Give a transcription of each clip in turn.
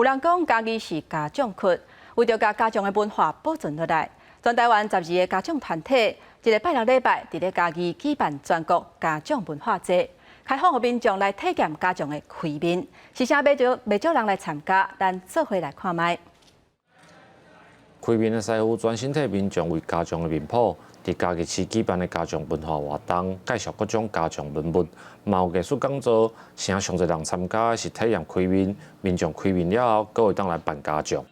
有人講嘉義是家將窟，為著共家將的文化保存落來，全台灣12個家將團體，這个拜六禮拜佇咧嘉義舉辦全國家將文化節，開放予民眾來體驗家將的開面。是啥袂少袂少人來參加，咱做伙來看覓。開面的師傅專心替民眾為家將的面譜，佇嘉義市舉辦的家將文化活動，介紹各種家將文物，嘛有藝術講座。啥上濟人參加的是體驗開面，民眾開面了後，閣會當來扮家將。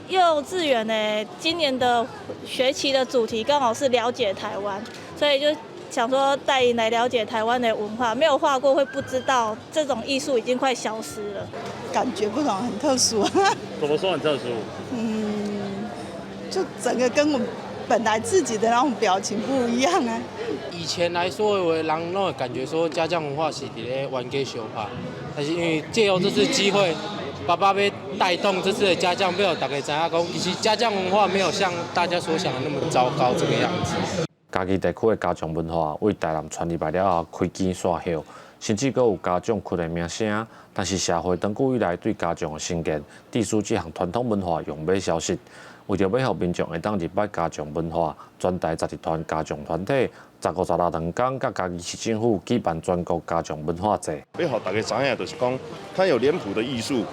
幼稚園呢，今年的學期的主題剛好是了解台灣，所以就想說帶𪜶來了解台灣的文化。沒有畫過會不知道，這種藝術已經快消失了。感覺不同，很特殊。怎麼說很特殊？就整個跟我們本來自己的那種表情不一樣啊。以前來說，有的人攏會感覺說家將文化是佇咧冤家相拍，但是因為借由這次機會，爸爸欲帶動這次的家將，欲予大家知影講，其實家將文化沒有像大家所想的那麼糟糕這個樣子。嘉義地區的家將文化對台南傳入來了後，開枝散葉，甚至閣有家將窟的名聲。但是社會長久以來對家將的成見，致使這項傳統文化用欲消失。為著欲予民眾會當認捌家將文化，全台12團家將團體，15、16兩工，佮嘉義市政府舉辦全國家將文化節。欲予大家知影，就是講，它有臉譜的藝術，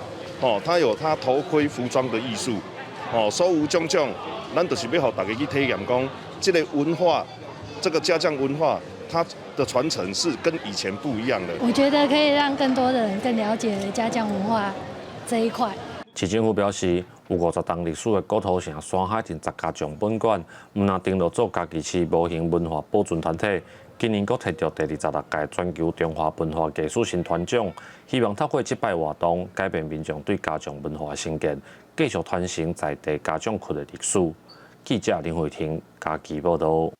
哦，它有它頭盔服裝的藝術，哦，所有種種，咱就是欲予大家去體驗，講這个文化，這個家將文化，它的傳承是跟以前不一樣的。我覺得可以讓更多的人更了解家將文化這一塊。市政府表示，有50冬歷史的古土城山海鎮十家將本館，毋但登錄做嘉義市無形文化保存團體，今年閣摕著第26屆全球中華文化藝術新團獎，希望透過這擺活動，改變民眾對家將文化的成見，繼續傳承在地家將窟的歷史。記者林慧婷嘉義報導。